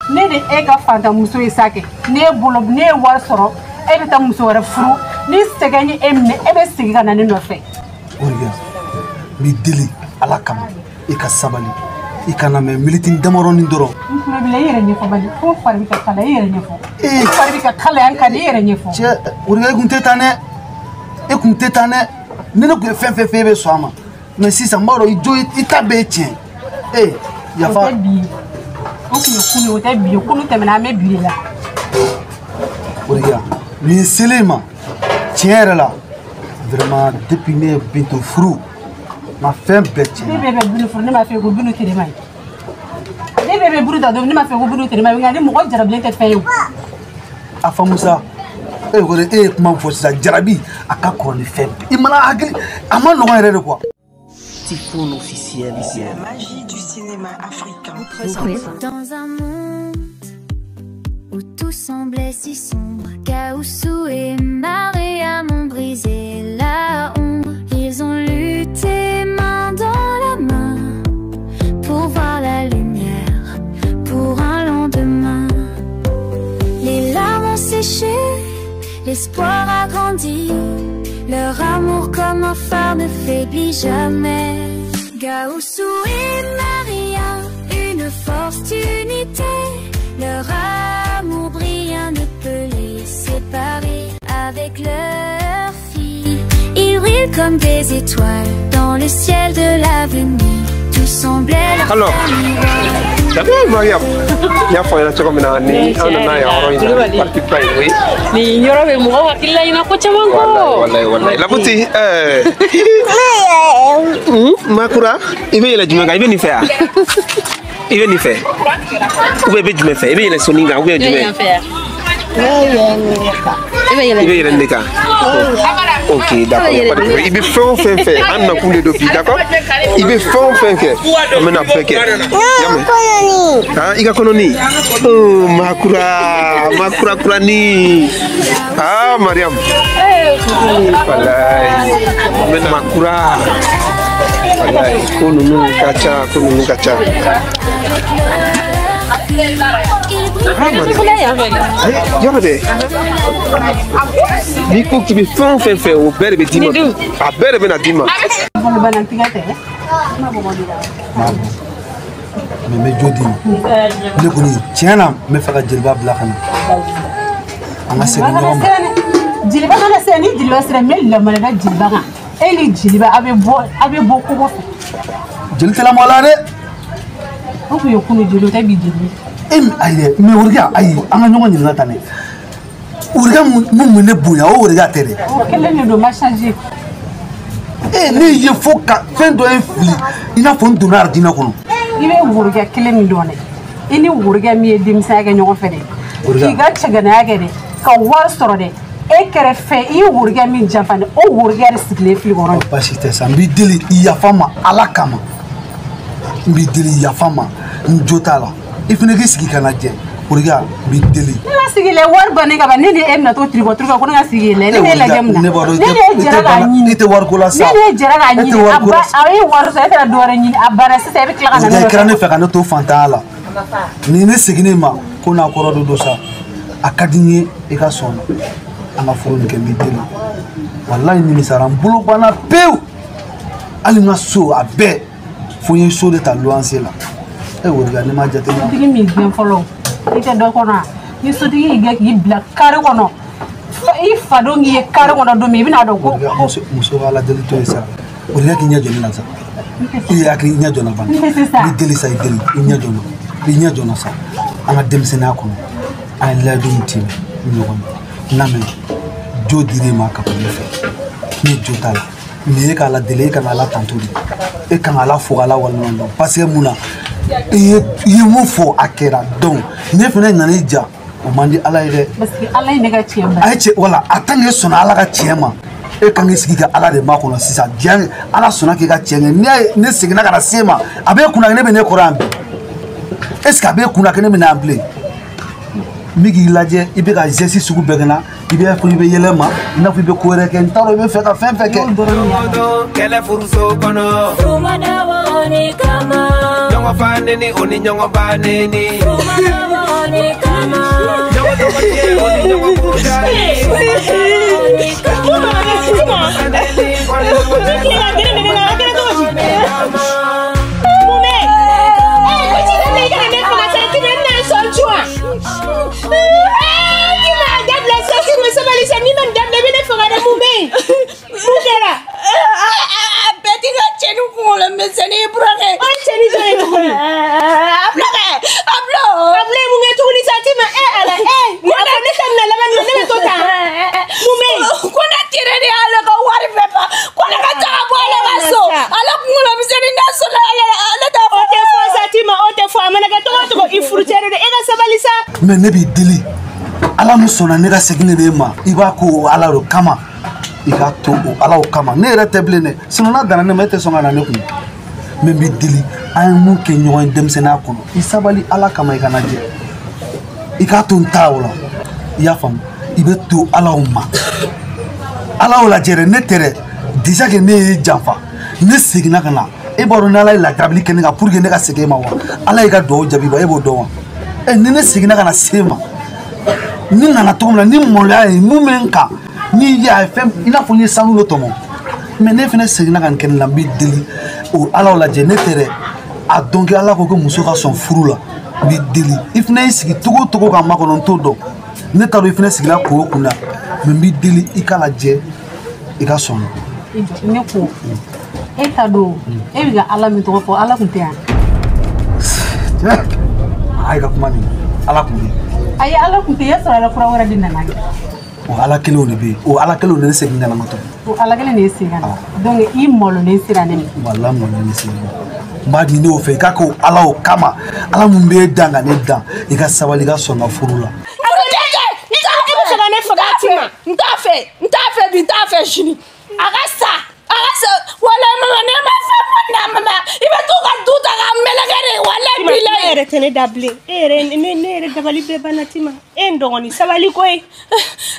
Ne de e ka fantanmuso ye sa kɛ. Ne bolo ne ye wari sɔrɔ, e bɛ taa muso wɛrɛ furu. Ni sɛgɛn ye e minɛ, e bɛ segin ka na ne nɔfɛ. Woriya, n b'i deli Ala kama, i ka sabali, i kana mɛn militini damadɔnin dɔrɔn. N tulo b'i la, i yɛrɛ ɲɛfɔ bani. Ko fari bɛ ka kalaya, i yɛrɛ ɲɛfɔ. Fari bɛ ka kalaya n kan, i yɛrɛ ɲɛfɔ. Cɛ, Woriya, e kun tɛ tan dɛ. E kun tɛ tan dɛ. Ni ne kun ye fɛn fɛn fɛ, e bɛ sɔn a ma. Mais sisan n b'a dɔn i jo i ta bɛɛ ye tiɲɛ. Ee, yafa. O tɛ bi ye. O kun ye kunu ye, o tɛ bi ye. Kunu tɛmɛna, an bɛ bi de la. Woriya, nin selen ma, tiɲɛ yɛrɛ la, vraiment depuis ne ye Bintu furu, n ka fɛn bɛɛ tiɲɛna. Ne bɛɛ bɛ Bintu furu, ne m'a fɔ ko Bintu terima ye. Ne bɛɛ bɛ Bintu ta don, ne m'a fɔ ko Bintu terima ye, nka ni mɔgɔ jarabilen tɛ fɛn ye o. A faamu sa. E ko e ye kuma min fɔ sisan, jarabi a ka kɔrɔ ni fɛn bɛɛ. I mana hakili, a ma nɔgɔn yɛrɛ de quoi. Typhoon officiel. La magie du cinéma africain. Dans un monde où tout semblait si sombre, Gaoussou et Mariam ont brisé la ombre. Ils ont lutté main dans la main pour voir la lumière, pour un lendemain. Les larmes ont séché, l'espoir a grandi. Leur amour comme un phare ne faiblit jamais. Gaoussou et Maria, une force d'unité. Leur amour brillant ne peut les séparer. Avec leur fille, ils brillent comme des étoiles dans le ciel de l'avenir. Tout semblait leur Alors, Mariam, n y'a fɔ a ɲɛna cogo min na ni an nana yan yɔrɔ in na parti ba in, oui. Nin yɔrɔ bɛ mɔgɔw hakili la ɲina ko caman kɔ. Walayi walayi Labuti, ɛɛ. Makura, i bɛ yɛlɛ jumɛn kan? I bɛ nin fɛ wa? I bɛ nin fɛ? Ou bien i bɛ jumɛn fɛ? I bɛ yɛlɛ sonin kan ou bien jumɛn? I bɛ yɛlɛ. I bɛ yɛlɛ nin de kan. Ok, d'accord, y a pas de problème. I bɛ fɛn o fɛn fɛ, an nakun de don bi, d'accord? I bɛ fɛn o fɛn kɛ, an bɛna bɛɛ kɛ. Y'a mɛn? Ah, i ka kɔnɔni. Oh, Makura, Makura kurani. Ah, Mariam. Walayi. An bɛna Makura. Walayi, ko ninnu ka ca, ko ninnu ka ca. Ah, Mariam. Ayi, yɔrɔ dɛ. N'i ko k'i bɛ fɛn o fɛn fɛ, o bɛɛ de bɛ d'i ma. A bɛɛ de bɛ na d'i ma. Bolobalantigɛ tɛ. Ma bɔgɔ di la. Mais n bɛ jo d'i ma. Ne kɔni tiɲɛ na n bɛ fɛ ka jeliba bila ka na. An ka segin ɲɔgɔn ma. Jeliba kana se, ni jeliba sera n bɛ lamana jeliba kan. E ni jeliba a bɛ bɔ, a bɛ bɔ kogo fɛ. Jeli tɛ lamɔ la dɛ. O kun ye kunu jeli, o tɛ bi jeli. E ayi dɛ, mais Woriya, ayi, an ka ɲɔgɔn ɲininka tan dɛ. Woriya mun bɛ ne bonya, o Woriya tɛ dɛ. O kelen de don, ma changer. E ne ye fo ka fɛn dɔ ye fili, i n'a fɔ n donna arijinɛ kɔnɔ. I bɛ Woriya kelen min dɔn dɛ, i ni Woriya min ye denmisɛnya kɛ ɲɔgɔn fɛ dɛ, k'i ka cɛganaya kɛ dɛ, ka wari sɔrɔ dɛ, e kɛrɛfɛ i ye Woriya min janfa dɛ, o Woriya de sigilen fili kɔrɔ. Baasi tɛ sa, n b'i deli i yafa n ma Ala kama. N b'i deli yafa n ma, n jo t'a la. I fana k'i sigi ka lajɛ, Woriya, n b'i deli. Ne ma sigi lɛ, wari bannen ka ban, ne ni e bɛna to tirikɔ tirikɔ ko ne ka sigi lɛ, ne n'e lajɛ mun na? Ne b'a dɔn Ne n'e jɛra k'a ɲini. i tɛ wariko la sa. Ne n'e jɛra k'a E tɛ ɲini, a wariko la ba a ye wari sɔrɔ, e taara dɔ wɛrɛ ɲini, a banna sisan e bɛ tila ka na ne Woriya, i kɛra ne nɔfɛ. fɛ ka ne to fantanya la. Ni ne seginnen ma, ko n'a kɔrɔ dɔ don sa, a ka di n ye i ka sɔn na. An ka furu nin kɛ, n b'i deli. Walayi nimisara, n bolo banna pewu. Hali n ka so a bɛɛ, fo n ye so de ta luwanse la. E Woriya, ne m'a jateminɛ. Sotigi m'i gɛn fɔlɔ, i tɛ dɔ kɔnɔ wa? Ni sotigi y'i gɛn k'i bila kare kɔnɔ, i fa don k'i ye kare kɔnɔ don min, i bɛna dɔn ko. Woriya, muso ka Ala deli to yen sa. Woriya k'i ɲɛ jɔ ne la sa. I ye hakili i ɲɛ jɔ n na ban. N tɛ se sa. N b'i deli sa, i deli, i ɲɛ jɔ n na. I ɲɛ jɔ n na sa. An ka denmisɛnninya kɔnɔ, an ye layidu min tiimɛ ɲɔgɔn ye. Lamɛn, jo dir'e ma ka bɔ ne fɛ. Ne jo t'a la. Mais e ka Ala deli, e ka Ala tanto de. E kan ka Ala fo k'Ala waleɲuman dɔn. Parce que mun na, i ye mun fɔ a kɛra. Donc ne fana nana i ja, o man di Ala ye dɛ. Parce que Ala ye ne ka tiɲɛ ba. A ye cɛ, wala a tant que e sɔnna Ala ka tiɲɛ ma, e kan k'i sigi ka Ala de makɔnɔ sisan. Diɲɛ Ala sɔnna k'i ka tiɲɛ kɛ. N'i y'a ye ne seginna ka na s'e ma, a b'e kunna ne bɛ ne kɔrɔ yan bi. Est ce que a b'e kunna ne bɛ na yan bilen? N bɛ k'i lajɛ, i bɛ ka geste sugu bɛɛ kɛ n na, i bɛ fɔ i bɛ yɛlɛ n ma, i n'a fɔ i bɛ ko wɛrɛ kɛ, n t'a dɔn i bɛ fɛ ka fɛn fɛn kɛ. Kɛlɛ furuso kɔnɔ. Furu ma dabɔ o de kama. Ɲɔgɔn fa neni, o ni ɲɔgɔn ba neni. Furu ma dabɔ o sa. Mais ne b'i deli ala min sɔnna ne ka segin de ma i b'a ko ala o kama i k'a to o ala o kama ne yɛrɛ tɛ bilen dɛ sinon n'a danna ne ma e tɛ sɔn ka na ne kun mais n b'i deli an ye mun kɛ ɲɔgɔn ye denmisɛnninya kɔnɔ i sabali ala kama i kana jɛ i k'a to n ta o la i y'a faamu i bɛ to ala o ma ala o lajɛ dɛ ne tɛ dɛ déjà que ne y'i janfa ne seginna ka na e b'a dɔn ni ala ye lajarabili kɛ ne kan pour que ne ka segin e ma wa ala y'i ka duwawu jaabi wa e b'o dɔn wa ɛ ni ne seginna ka na se e ma ni nana cogo min na ni maloya ye mun bɛ n kan ni y'a ye fɛn i n'a fɔ n ye sanu dɔ tɔmɔ mais ne fana seginna ka nin kɛ ne la n b'i deli o ala o lajɛ ne tɛ dɛ a dɔn kɛ ala ko ko muso ka sɔn furu la n b'i deli i fana y'i sigi cogo o cogo ka makɔnɔ n t'o dɔn ne t'a dɔn i fana sigila ko o kun na mais n b'i deli i k'a lajɛ i ka sɔn. Ne ko e ta don e bɛ ka ala min tɔgɔ fɔ ala kun tɛ yan. A ye ka kuma nin ala kun bɛ yen. Ayi ala kun tɛ yen, e sɔrɔ ala kura wɛrɛ de nana. O ala kelenw de bɛ yen, o ala kelenw de segin ka na ma tuguni. O ala kelen de ye segin ka na donc i malolen sera ne ma. Walahi malolen sera ne ma. N b'a ɲini o fɛ i k'a k'o ala o kama ala mun b'e dan ka ne dan i ka sabali i ka sɔn n ka furu la. I bɛ fɛ ka ne faga Tima. N t'a fɛ, n t'a fɛ bi, n t'a fɛ sini. A ka sa, a ka sa. Walahi mama ne ma fɛn fɔ nin na mama. I bɛ t'u ka du ta k'a meleke de walahi bilahi. E yɛrɛ tɛ ne da bilen. E yɛrɛ ne yɛrɛ dabali bɛɛ banna Tima. E n dɔgɔnin sabali koyi.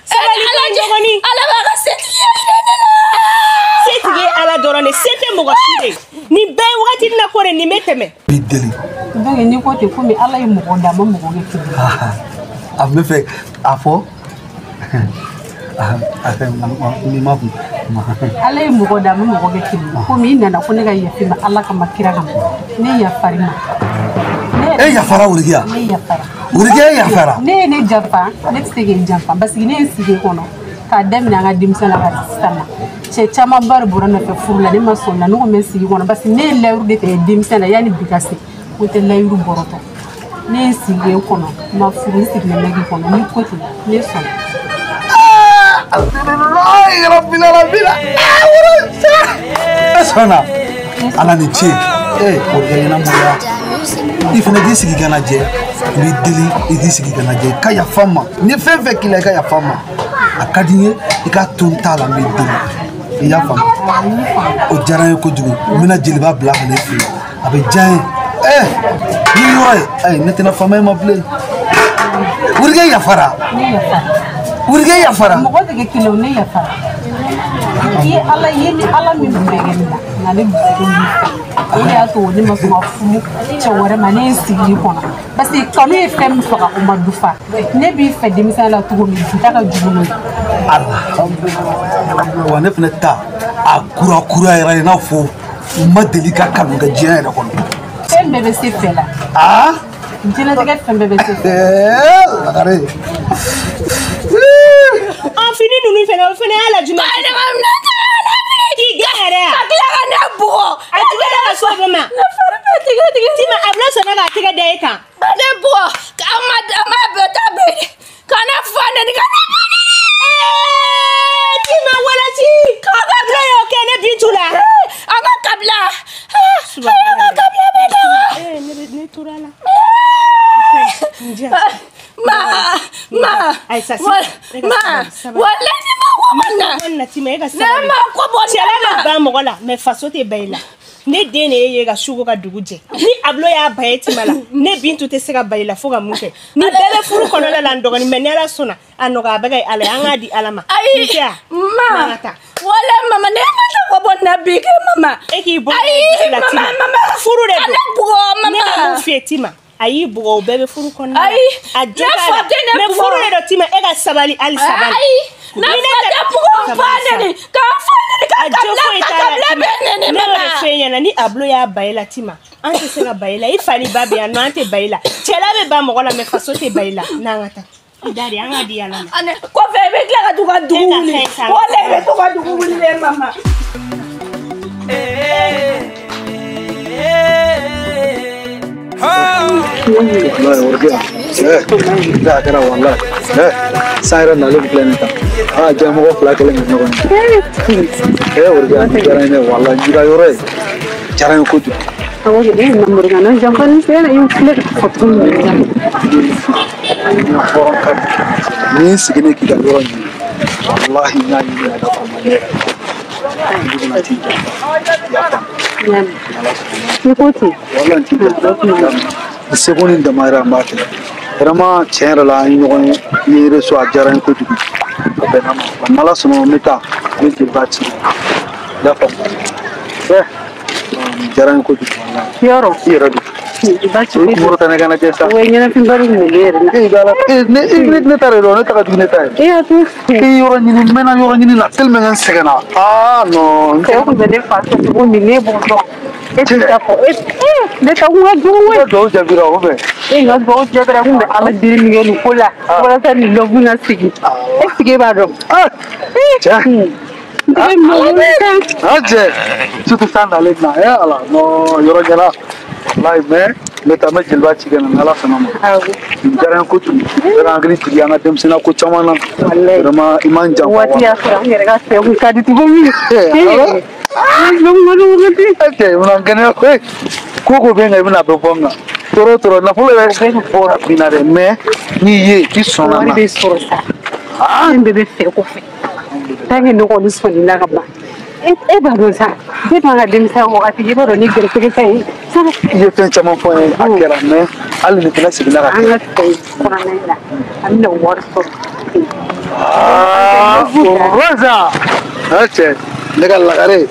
Sabali koyi n dɔgɔnin. Ala b'a ka setigiya yira ne la. Setigi ye ala dɔrɔn de, se tɛ mɔgɔ si de. Nin bɛɛ ye wagati na ko de, nin bɛ tɛmɛ. B'i deli. Donc n'i ko ten komi ala ye mɔgɔ da a ma mɔgɔ kɛ kelen ye. A bɛ fɛ a fɔ. Ala ye mɔgɔ da a ma mɔgɔ kɛ kelen ye komi i nana ko ne ka yafa i ma ala kama kira kama ne yafar'i ma. E yafara Worikiya? Ne yafara. Worikiya e yafara? Ne ye ne janfa ne tɛ se k'e janfa parce que ne ye n sigi kɔnɔ k'a daminɛ an ka denmisɛn la ka sisan na cɛ camanba de bɔra n nɔfɛ furu la ne ma sɔn la ne ko n bɛ sigi kɔnɔ parce que ne ye layiru de ta denmisɛn na yanni bi ka se ko tɛ layiru bɔrɔtɔ ne ye n sigi kɔnɔ n ma furu n sigilen bɛ k'i kɔnɔ ni ko ten ne sɔnna. Alhamdulilayi rabbil alamin. E sɔnna ala ni ce e Worikiya ɲɛna maloya i fana k'i sigi ka na jɛ n b'i deli i k'i sigi ka na jɛ i ka yafa n ma n ye fɛn fɛn k'i la i ka yafa n ma a ka di n ye i ka to n ta la n b'i deli i y'a faamu o diyara n ye kojugu n bɛna jeliba bila ka ne fɛ yen a bɛ diya n ye ɛ ni yɔrɔ ye ayi ne tɛna faama e ma bilen Worikiya yafara. Ne yafara. Worikiya yafara. Mɔgɔ tɛ kɛ kelen ye ne yafara. I ye ala ye ni ala min bɛn kɛ ne la nka ne dusukun b'i fɛ o de y'a to ne ma sɔn ka furu cɛ wɛrɛ ma ne ye n sigi i kɔnɔ parce que kanu ye fɛn min faga o ma dufa ne b'i fɛ denmisɛnya la cogo min bi ta ka jugu n'o ye. Alhamdulilayi wa ne fana ta a kura kura yɛrɛ i n'a fɔ n ma deli ka kanu kɛ diɲɛ yɛrɛ kɔnɔ. Fɛn bɛɛ bɛ se fɛ la. Aa. Diɲɛlatigɛ fɛn bɛɛ bɛ se fɛ. Ɛɛ lagare. An fini ninnu fɛnɛ o fɛnɛ y'a la jumɛn. Ka ne ka minɛ ta la k'i gɛn yɛrɛ ya. Ka tila ka ne bugɔ. A juguyara ka s'o bɛɛ ma. Ne fari bɛɛ tigɛ tigɛ. Tima a bila sɔnna k'a tɛgɛ da e kan. Ka ne bugɔ k'a ma a ma bɛɛ ta bɛɛ ka ne fa neni ka ne ba neni. Tima walati. K'a ka bila y'o kɛ ne Bintu la. An ka kabila. An ka kabila bɛ daga. Ne tora la. Ma ma ma walahi ne ma ko bɔ n na. Tima e ka sabali. Ne ma ko bɔ n na. Cɛla ma ban mɔgɔ la mais faso tɛ ban i la. Ne den de ye ka su ko ka dugu jɛ. Ni Ablo y'a ba ye Tima la, ne Bintu tɛ se ka ba i la fo ka mun kɛ. Ni bɛɛ bɛ furu kɔnɔna la n dɔgɔnin mais ni Ala sɔnna a nɔgɔya bɛ kɛ Ala ye an k'a di Ala ma. Ayi ma walahi mama ne ma taa ko bɔ n na bi kɛ mama. E k'i bɔ ayi la Tima. Mama furu de don. Ka ne bugɔ mama. Ne ka mun f'i ye Tima. A y'i bugɔ o bɛɛ bɛ furu kɔnɔna la. Ayi a jo t'a la mais furu de don Tima e ka sabali hali sabali. Ayi ne fa tɛ bugɔ n fa neni ka n fa neni ka kabila ka kabila bɛɛ neni mama. Ne y'o de f'e ɲɛna ni Ablo y'a ba e la Tima an tɛ se ka ba e la i fa ni ba bɛ yan nɔ an tɛ ba e la cɛla bɛ ban mɔgɔ la mais faso tɛ ba e la n'an ka taa. I da de an k'a di Ala ma. Kɔfɛ i bɛ tila ka t'u ka dugu wuli walahi i bɛ t'u ka dugu wuli dɛ mama. Wallahi Worikiya da kɛra wallahi san yɛrɛ nalen filɛ nin tan aa diɲɛ fila kɛlen bɛ ɲɔgɔn ye Worikiya nin diyara n ye wallahi n ka yɔrɔ ye diyara n ye kojugu. Awɔ, ne ye namurukana janfa ni fɛn na i filɛ ka fɔ cogo min na. Ni n seginna k'i ka yɔrɔ ɲini, walahi n y'a ɲini ka fɔ ma ne yɛrɛ. N jugu na t'i janfa. I y'a faamu? Ala sɔnna. I ko ten. Walahi n t'i janfa. N seko ni n damayira n b'a kɛ. Vraiment tiɲɛ yɛrɛ la an ye ɲɔgɔn ye, n ye reçu a diyara n ye kojugu. A bɛnna ma. Wa n'Ala sɔnna n bɛ taa, n bɛ jeliba ci. I y'a faamu? Ɛ nin diyara n ye kojugu walahi. Yɔrɔ. I yɛrɛ don. Baasi O ye kunkolo ta ne kana jɛ sa. O ye ɲɛnafinba de minɛ ne yɛrɛ la. E b'a la e ne ne ne ta de don, ne ta ka jugu ne ta ye. E y'a to. E yɔrɔ ɲini, n mɛnna yɔrɔ ɲini la tellement que n sɛgɛnna. Ah non. Cɛ kun bɛ ne fa fɛ cogo min ne b'o dɔn. E t'i ta fɔ e ne ta kun ka jugu I koyi. ka duwawu jaabira o bɛ. E ka duwawu jaabira kun bɛ Ala deli min kɛ nin ko la walasa nin lɔbu ka sigi. E sigi b'a dɔn. Cɛ. Ah cɛ. Surtout san nalen na. Eh Ala non yɔrɔ ɲɛna. Walahi mais n bɛ taa n bɛ jeliba ci ka na n'Ala sɔnna ma. Nin diyara n ye kojugu. N bɛ hakili jigin an ka denmisɛnninya ko caman na. Vraiment i man janfa. Waati y'a sɔrɔ an yɛrɛ ka fɛ kun ka di cogo min. Cɛ i bɛna n kɛnɛya koyi. Ko ko bɛ n kan i bɛna bɛɛ bɔ n kan. Tɔɔrɔ o tɔɔrɔ nafolo yɛrɛ bɔra bin na dɛ mais n'i ye i sɔnna Wari na. bɛ sɔrɔ sa. Fɛn bɛɛ bɛ fɛ kɔfɛ. Tant que ne kɔni sɔnni ka ban. E b'a dɔn sa, depuis an ka denmisɛnya wagati i b'a dɔn ni gɛrɛsɛgɛ ka ɲi. I ye fɛn caman fɔ n ye a kɛra mais hali ni fɛnɛ seginna ka An kɛ. ka fɛ kɔnɔna in na, an bɛna wari sɔrɔ. Ah, Rosa. Ah cɛ ne ka lagare.